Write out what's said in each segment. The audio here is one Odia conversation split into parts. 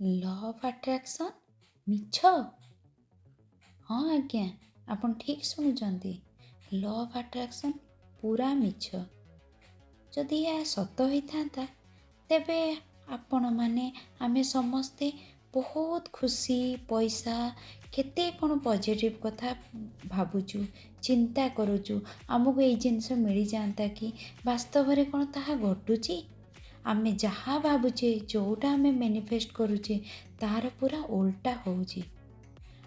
ଲ ଅଫ୍ ଆଟ୍ରାକ୍ସନ୍ ମିଛ? ହଁ ଆଜ୍ଞା, ଆପଣ ଠିକ୍ ଶୁଣୁଛନ୍ତି। ଲ ଅଫ୍ ଆଟ୍ରାକ୍ସନ୍ ପୁରା ମିଛ। ଯଦି ଏହା ସତ ହୋଇଥାନ୍ତା, ତେବେ ଆପଣମାନେ, ଆମେ ସମସ୍ତେ ବହୁତ ଖୁସି, ପଇସା, କେତେ କ'ଣ ପଜିଟିଭ୍ କଥା ଭାବୁଛୁ, ଚିନ୍ତା କରୁଛୁ, ଆମକୁ ଏଇ ଜିନିଷ ମିଳିଯାଆନ୍ତା କି। ବାସ୍ତବରେ କ'ଣ ତାହା ଘଟୁଛି? ଆମେ ଯାହା ଭାବୁଛେ, ଯେଉଁଟା ଆମେ ମ୍ୟାନିଫେଷ୍ଟ କରୁଛେ, ତାହାର ପୁରା ଓଲଟା ହେଉଛି।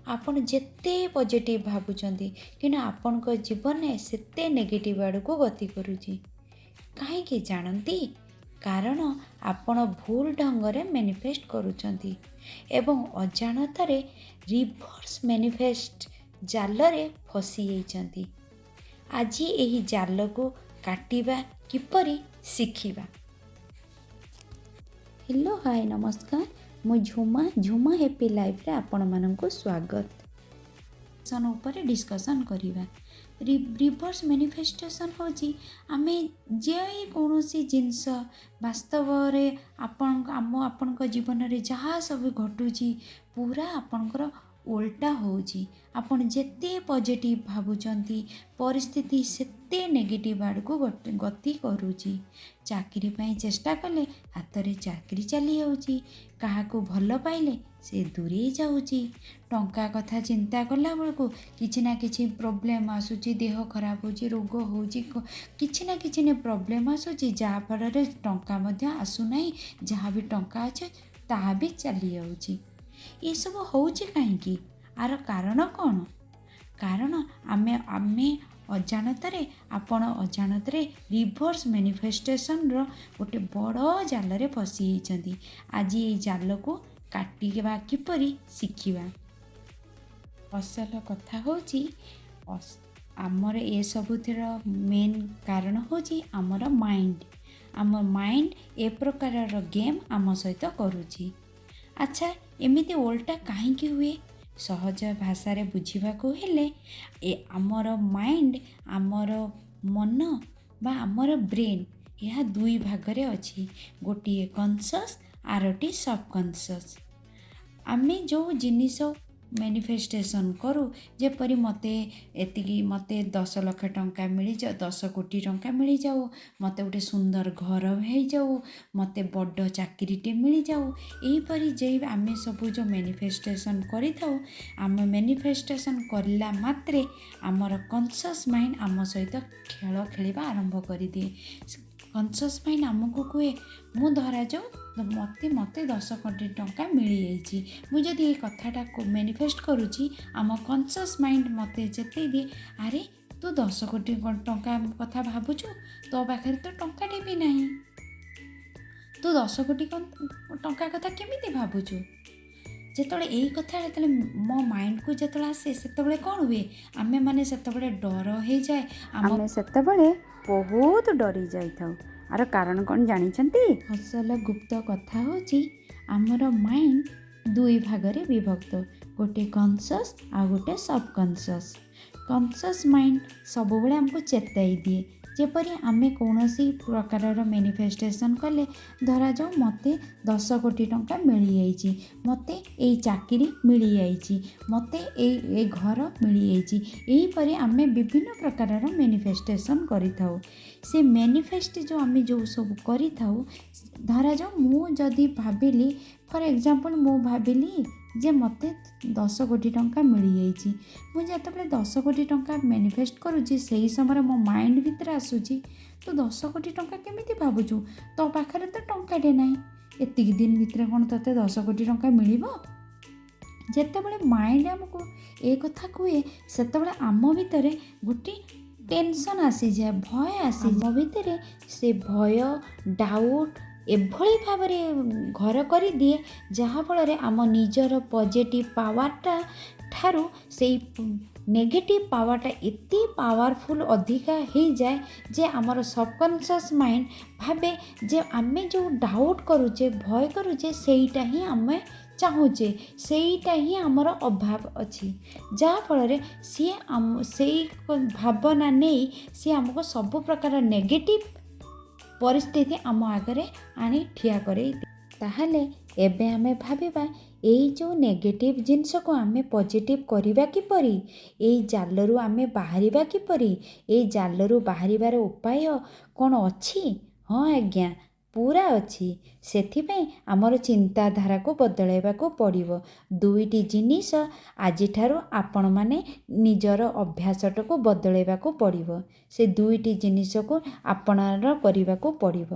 ଆପଣ ଯେତେ ପଜିଟିଭ୍ ଭାବୁଛନ୍ତି, କିନ୍ତୁ ଆପଣଙ୍କ ଜୀବନରେ ସେତେ ନେଗେଟିଭ୍ ଆଡ଼କୁ ଗତି କରୁଛି। କାହିଁକି ଜାଣନ୍ତି? କାରଣ ଆପଣ ଭୁଲ ଢଙ୍ଗରେ ମ୍ୟାନିଫେଷ୍ଟ କରୁଛନ୍ତି ଏବଂ ଅଜାଣତରେ ରିଭର୍ସ ମ୍ୟାନିଫେଷ୍ଟ ଜାଲରେ ଫସିଯାଇଛନ୍ତି। ଆଜି ଏହି ଜାଲକୁ କାଟିବା କିପରି ଶିଖିବା। ହ୍ୟାଲୋ, ହାଏ, ନମସ୍କାର। ମୁଁ ଝୁମା। ଝୁମା ହେପି ଲାଇଫ୍ରେ ଆପଣମାନଙ୍କୁ ସ୍ୱାଗତ। ଉପରେ ଡିସ୍କସନ୍ କରିବା। ରିଭର୍ସ ମ୍ୟାନିଫେଷ୍ଟେସନ୍ ହେଉଛି ଆମେ ଯେକୌଣସି ଜିନିଷ ବାସ୍ତବରେ ଆପଣଙ୍କ ଆମ ଆପଣଙ୍କ ଜୀବନରେ ଯାହା ସବୁ ଘଟୁଛି, ପୁରା ଆପଣଙ୍କର ଓଲଟା ହେଉଛି। ଆପଣ ଯେତେ ପଜିଟିଭ୍ ଭାବୁଛନ୍ତି, ପରିସ୍ଥିତି ସେତେ ନେଗେଟିଭ୍ ଆଡ଼କୁ ଗତି କରୁଛି। ଚାକିରି ପାଇଁ ଚେଷ୍ଟା କଲେ ହାତରେ ଚାକିରି ଚାଲିଯାଉଛି। କାହାକୁ ଭଲ ପାଇଲେ ସେ ଦୂରେଇ ଯାଉଛି। ଟଙ୍କା କଥା ଚିନ୍ତା କଲା ବେଳକୁ କିଛି ନା କିଛି ପ୍ରୋବ୍ଲେମ୍ ଆସୁଛି। ଦେହ ଖରାପ ହେଉଛି, ରୋଗ ହେଉଛି, କିଛି ନା କିଛି ପ୍ରୋବ୍ଲେମ୍ ଆସୁଛି, ଯାହାଫଳରେ ଟଙ୍କା ମଧ୍ୟ ଆସୁନାହିଁ। ଯାହା ବି ଟଙ୍କା ଅଛି, ତାହା ବି ଚାଲିଯାଉଛି। ଏସବୁ ହେଉଛି କାହିଁକି? ଆର କାରଣ କ'ଣ? କାରଣ ଆମେ ଅଜାଣତରେ, ଆପଣ ଅଜାଣତରେ ରିଭର୍ସ ମ୍ୟାନିଫେଷ୍ଟେସନ୍ର ଗୋଟେ ବଡ଼ ଜାଲରେ ଫସିଯାଇଛନ୍ତି। ଆଜି ଏଇ ଜାଲକୁ କାଟିବା କିପରି ଶିଖିବା। ଅସଲ କଥା ହେଉଛି, ଆମର ଏସବୁଥିର ମେନ୍ କାରଣ ହେଉଛି ଆମର ମାଇଣ୍ଡ। ଆମ ମାଇଣ୍ଡ ଏ ପ୍ରକାରର ଗେମ୍ ଆମ ସହିତ କରୁଛି। ଆଚ୍ଛା, ଏମିତି ଓଲଟା କାହିଁକି ହୁଏ? ସହଜ ଭାଷାରେ ବୁଝିବାକୁ ହେଲେ, ଏ ଆମର ମାଇଣ୍ଡ, ଆମର ମନ ବା ଆମର ବ୍ରେନ୍, ଏହା ଦୁଇ ଭାଗରେ ଅଛି। ଗୋଟିଏ କନସସ୍, ଆରଟି ସବକନସସ୍। ଆମେ ଯେଉଁ ଜିନିଷ ମ୍ୟାନିଫେଷ୍ଟେସନ୍ କରୁ, ଯେପରି ମୋତେ ଏତିକି, ମୋତେ 10 ଲକ୍ଷ ଟଙ୍କା ମିଳିଯାଉ, 10 କୋଟି ଟଙ୍କା ମିଳିଯାଉ, ମୋତେ ଗୋଟେ ସୁନ୍ଦର ଘର ହେଇଯାଉ, ମୋତେ ବଡ଼ ଚାକିରିଟେ ମିଳିଯାଉ, ଏହିପରି ଯେ ଆମେ ସବୁ ଯେଉଁ ମ୍ୟାନିଫେଷ୍ଟେସନ୍ କରିଥାଉ, ଆମେ ମ୍ୟାନିଫେଷ୍ଟେସନ୍ କରିଲା ମାତ୍ରେ ଆମର କନସସ୍ ମାଇଣ୍ଡ ଆମ ସହିତ ଖେଳ ଖେଳିବା ଆରମ୍ଭ କରିଦିଏ। କନସସ୍ ମାଇଣ୍ଡ ଆମକୁ କୁହେ, ମୁଁ ଧରାଯାଉ ମୋତେ ମୋତେ 10 କୋଟି ଟଙ୍କା ମିଳିଯାଇଛି, ମୁଁ ଯଦି ଏଇ କଥାଟାକୁ ମ୍ୟାନିଫେଷ୍ଟ କରୁଛି, ଆମ କନସସ୍ ମାଇଣ୍ଡ ମୋତେ ଚେତେଇ ଦିଏ, "ଆରେ, ତୁ 10 କୋଟି ଟଙ୍କା କଥା ଭାବୁଛୁ, ତୋ ପାଖରେ ତ ଟଙ୍କାଟେ ବି ନାହିଁ। ତୁ 10 କୋଟି ଟଙ୍କା କଥା କେମିତି ଭାବୁଛୁ?" ଯେତେବେଳେ ଏଇ କଥା ଯେତେବେଳେ ମୋ ମାଇଣ୍ଡକୁ ଯେତେବେଳେ ଆସେ, ସେତେବେଳେ କ'ଣ ହୁଏ? ଆମେମାନେ ସେତେବେଳେ ଡର ହେଇଯାଏ ଆମ ଆମେ ସେତେବେଳେ ବହୁତ ଡରି ଯାଇଥାଉ। ଆର କାରଣ କ'ଣ ଜାଣିଛନ୍ତି? ଅସଲ ଗୁପ୍ତ କଥା ହେଉଛି, ଆମର ମାଇଣ୍ଡ ଦୁଇ ଭାଗରେ ବିଭକ୍ତ। ଗୋଟେ କନସସ୍ ଆଉ ଗୋଟେ ସବକନସସ୍। କନସସ୍ ମାଇଣ୍ଡ ସବୁବେଳେ ଆମକୁ ଚେତାଇ ଦିଏ। ଯେପରି ଆମେ କୌଣସି ପ୍ରକାରର ମ୍ୟାନିଫେଷ୍ଟେସନ୍ କଲେ, ଧରାଯାଉ ମୋତେ 10 କୋଟି ଟଙ୍କା ମିଳିଯାଇଛି, ମୋତେ ଏଇ ଚାକିରି ମିଳିଯାଇଛି, ମୋତେ ଏଇ ଏଇ ଘର ମିଳିଯାଇଛି, ଏହିପରି ଆମେ ବିଭିନ୍ନ ପ୍ରକାରର ମ୍ୟାନିଫେଷ୍ଟେସନ୍ କରିଥାଉ। ସେ ମ୍ୟାନିଫେଷ୍ଟ ଯେଉଁ ଆମେ ଯେଉଁ ସବୁ କରିଥାଉ, ଧରାଯାଉ ମୁଁ ଯଦି ଭାବିଲି, ଫର୍ ଏକ୍ଜାମ୍ପଲ୍, ମୁଁ ଭାବିଲି ଯେ ମୋତେ 10 କୋଟି ଟଙ୍କା ମିଳିଯାଇଛି। ମୁଁ ଯେତେବେଳେ 10 କୋଟି ଟଙ୍କା ମ୍ୟାନିଫେଷ୍ଟ କରୁଛି, ସେହି ସମୟରେ ମୋ ମାଇଣ୍ଡ ଭିତରେ ଆସୁଛି, "ତୁ 10 କୋଟି ଟଙ୍କା କେମିତି ଭାବୁଛୁ? ତୋ ପାଖରେ ତ ଟଙ୍କାଟେ ନାହିଁ। ଏତିକି ଦିନ ଭିତରେ କ'ଣ ତୋତେ 10 କୋଟି ଟଙ୍କା ମିଳିବ?" ଯେତେବେଳେ ମାଇଣ୍ଡ ଆମକୁ ଏ କଥା କୁହେ, ସେତେବେଳେ ଆମ ଭିତରେ ଗୋଟେ ଟେନସନ୍ ଆସିଯାଏ, ଭୟ ଆସେ ଆମ ଭିତରେ। ସେ ଭୟ, ଡାଉଟ୍ ଏଭଳି ଭାବରେ ଘର କରିଦିଏ, ଯାହାଫଳରେ ଆମ ନିଜର ପଜିଟିଭ୍ ପାୱାରଟା ଠାରୁ ସେଇ ନେଗେଟିଭ୍ ପାୱାରଟା ଏତେ ପାୱାରଫୁଲ୍ ଅଧିକା ହେଇଯାଏ ଯେ ଆମର ସବକନସସ୍ ମାଇଣ୍ଡ ଭାବେ ଯେ ଆମେ ଯେଉଁ ଡାଉଟ୍ କରୁଛେ, ଭୟ କରୁଛେ, ସେଇଟା ହିଁ ଆମେ ଚାହୁଁଛେ, ସେଇଟା ହିଁ ଆମର ଅଭାବ ଅଛି। ଯାହାଫଳରେ ସିଏ ଆମ ସେଇ ଭାବନା ନେଇ ସିଏ ଆମକୁ ସବୁ ପ୍ରକାର ନେଗେଟିଭ୍ ପରିସ୍ଥିତି ଆମ ଆଗରେ ଆଣି ଠିଆ କରେଇ। ତାହେଲେ ଏବେ ଆମେ ଭାବିବା, ଏଇ ଯେଉଁ ନେଗେଟିଭ୍ ଜିନିଷକୁ ଆମେ ପଜିଟିଭ୍ କରିବା କିପରି? ଏଇ ଜାଲରୁ ଆମେ ବାହାରିବା କିପରି? ଏଇ ଜାଲରୁ ବାହାରିବାର ଉପାୟ କ'ଣ ଅଛି? ହଁ ଆଜ୍ଞା, ପୁରା ଅଛି। ସେଥିପାଇଁ ଆମର ଚିନ୍ତାଧାରାକୁ ବଦଳାଇବାକୁ ପଡ଼ିବ। ଦୁଇଟି ଜିନିଷ ଆଜିଠାରୁ ଆପଣମାନେ ନିଜର ଅଭ୍ୟାସଟାକୁ ବଦଳାଇବାକୁ ପଡ଼ିବ। ସେ ଦୁଇଟି ଜିନିଷକୁ ଆପଣାର କରିବାକୁ ପଡ଼ିବ।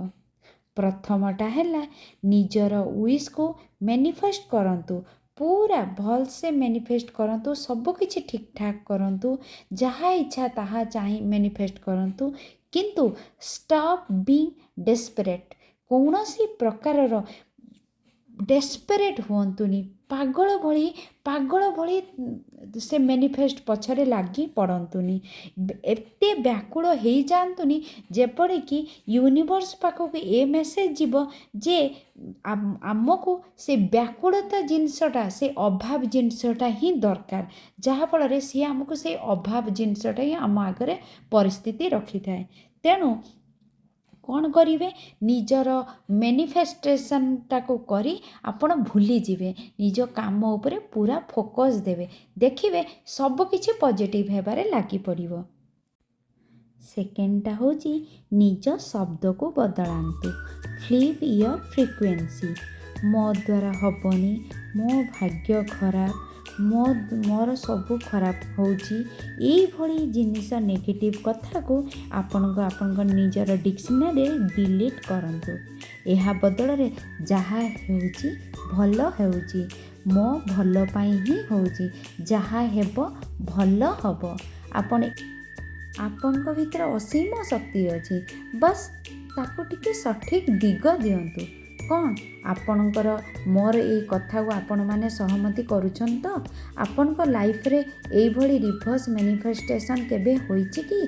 ପ୍ରଥମଟା ହେଲା, ନିଜର ୱିଶ୍କୁ ମ୍ୟାନିଫେଷ୍ଟ କରନ୍ତୁ, ପୁରା ଭଲସେ ମ୍ୟାନିଫେଷ୍ଟ କରନ୍ତୁ, ସବୁକିଛି ଠିକ୍ଠାକ୍ କରନ୍ତୁ, ଯାହା ଇଚ୍ଛା ତାହା ଚାହିଁ ମ୍ୟାନିଫେଷ୍ଟ କରନ୍ତୁ। କିନ୍ତୁ ଷ୍ଟପ୍ ବିଇଙ୍ଗ ଡେସ୍ପରେଟ୍। କୌଣସି ପ୍ରକାରର ଡେସ୍ପରେଟ୍ ହୁଅନ୍ତୁନି, ପାଗଳ ଭଳି ସେ ମ୍ୟାନିଫେଷ୍ଟ ପଛରେ ଲାଗି ପଡ଼ନ୍ତୁନି, ଏତେ ବ୍ୟାକୁଳ ହେଇଯାଆନ୍ତୁନି ଯେପରିକି ୟୁନିଭର୍ସ ପାଖକୁ ଏ ମେସେଜ୍ ଯିବ ଯେ ଆମକୁ ସେ ବ୍ୟାକୁଳତା ଜିନିଷଟା, ସେ ଅଭାବ ଜିନିଷଟା ହିଁ ଦରକାର, ଯାହାଫଳରେ ସିଏ ଆମକୁ ସେଇ ଅଭାବ ଜିନିଷଟା ହିଁ ଆମ ଆଗରେ ପରିସ୍ଥିତି ରଖିଥାଏ। ତେଣୁ କ'ଣ କରିବେ? ନିଜର ମ୍ୟାନିଫେଷ୍ଟେସନଟାକୁ କରି ଆପଣ ଭୁଲିଯିବେ, ନିଜ କାମ ଉପରେ ପୁରା ଫୋକସ୍ ଦେବେ, ଦେଖିବେ ସବୁକିଛି ପଜିଟିଭ୍ ହେବାରେ ଲାଗିପଡ଼ିବ। ସେକେଣ୍ଡଟା ହେଉଛି, ନିଜ ଶବ୍ଦକୁ ବଦଳାନ୍ତୁ। Flip your frequency. ମୋ ଦ୍ୱାରା ହେବନି, ମୋ ଭାଗ୍ୟ ଖରାପ, ମୋର ସବୁ ଖରାପ ହେଉଛି, ଏଇଭଳି ଜିନିଷ, ନେଗେଟିଭ୍ କଥାକୁ ଆପଣଙ୍କ ନିଜର ଡିକ୍ସନାରୀରେ ଡିଲିଟ୍ କରନ୍ତୁ। ଏହା ବଦଳରେ ଯାହା ହେଉଛି ଭଲ ହେଉଛି, ମୋ ଭଲ ପାଇଁ ହିଁ ହେଉଛି, ଯାହା ହେବ ଭଲ ହେବ। ଆପଣଙ୍କ ଭିତରେ ଅସୀମ ଶକ୍ତି ଅଛି, ବାସ୍ ତାକୁ ଟିକେ ସଠିକ୍ ଦିଗ ଦିଅନ୍ତୁ। କ'ଣ ଆପଣଙ୍କର ମୋର ଏଇ କଥାକୁ ଆପଣମାନେ ସହମତି କରୁଛନ୍ତି ତ? ଆପଣଙ୍କ ଲାଇଫରେ ଏଇଭଳି ରିଭର୍ସ ମ୍ୟାନିଫେଷ୍ଟେସନ୍ କେବେ ହୋଇଛି କି?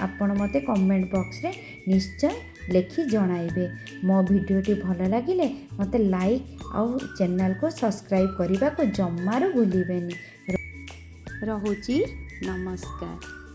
ଆପଣ ମୋତେ କମେଣ୍ଟ ବକ୍ସରେ ନିଶ୍ଚୟ ଲେଖି ଜଣାଇବେ। ମୋ ଭିଡ଼ିଓଟି ଭଲ ଲାଗିଲେ ମୋତେ ଲାଇକ୍ ଆଉ ଚ୍ୟାନେଲକୁ ସବସ୍କ୍ରାଇବ୍ କରିବାକୁ ଜମାରୁ ଭୁଲିବେନି। ରହୁଛି, ନମସ୍କାର।